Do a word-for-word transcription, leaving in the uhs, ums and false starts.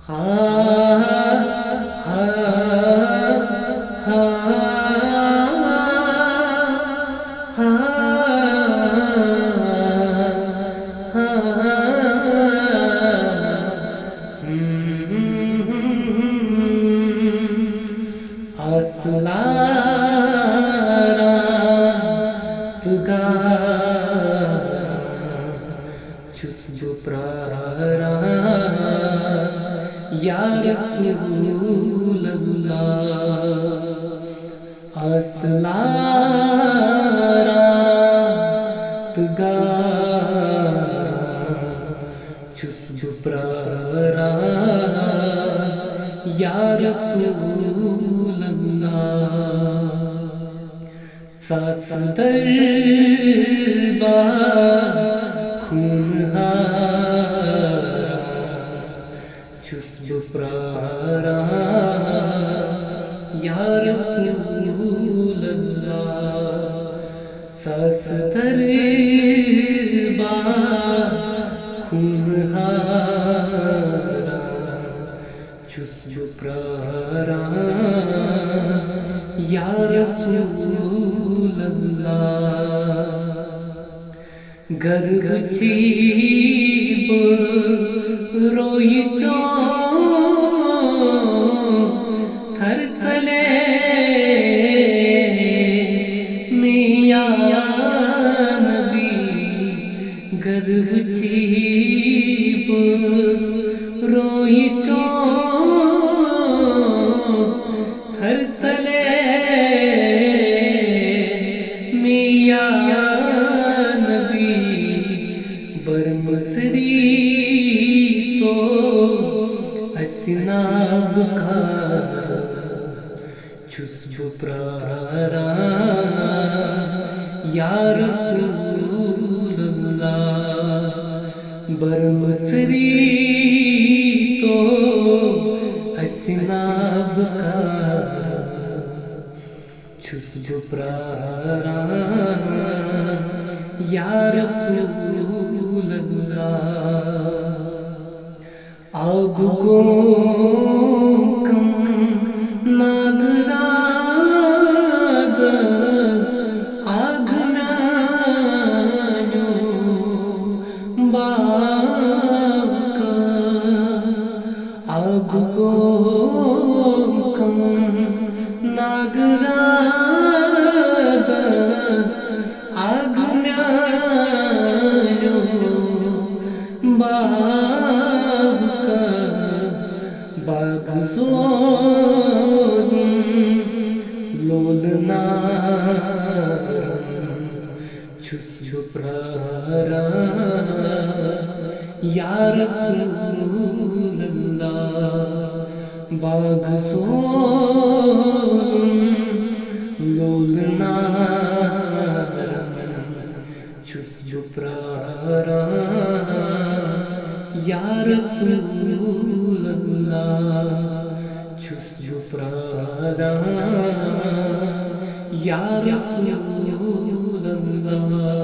ہا، ہا، ہا، ہا، ہا۔ آس لاران تہٕ گاران چھُس بہٕ پراران یا رسول اللہ۔ آس لاران تہٕ گاران چھُس بہٕ پراران یا رسول اللہ۔ ژاسہٕ دربار خوٗنہٕ ہاران چھُس بہٕ پراران یا رسول اللہ۔ ژاسہٕ دربار خوٗنہٕ ہاران چھُس بہٕ پراران یا رسول اللہ۔ گر وٕچھی بہٕ رویہِ چون تھر ژلے مےٚ یا نبی۔ گر وٕچھی بہٕ رویہِ چون تھر ژلے مےٚ یا نبی۔ برمژری تو اسہِ نابکار چھُس بہٕ پراران یا رسول اللہ۔ برمژری تو اسہِ نابکار چھُس بہٕ پراران یا رسول اللہ۔ آب گوٚو کم نادرادس آگ میانیو باغس۔ آب گوٚو کم ناگرادس آگ میانیو باغس۔ باغ زولُن لولہٕ نارن چھُس بہٕ پراران یا رسول اللہ۔ باغ زولُن لولہٕ نارن چھُس بہٕ پراران یا رسول اللہ۔ چھُس بہٕ پراران یا رسول اللہ۔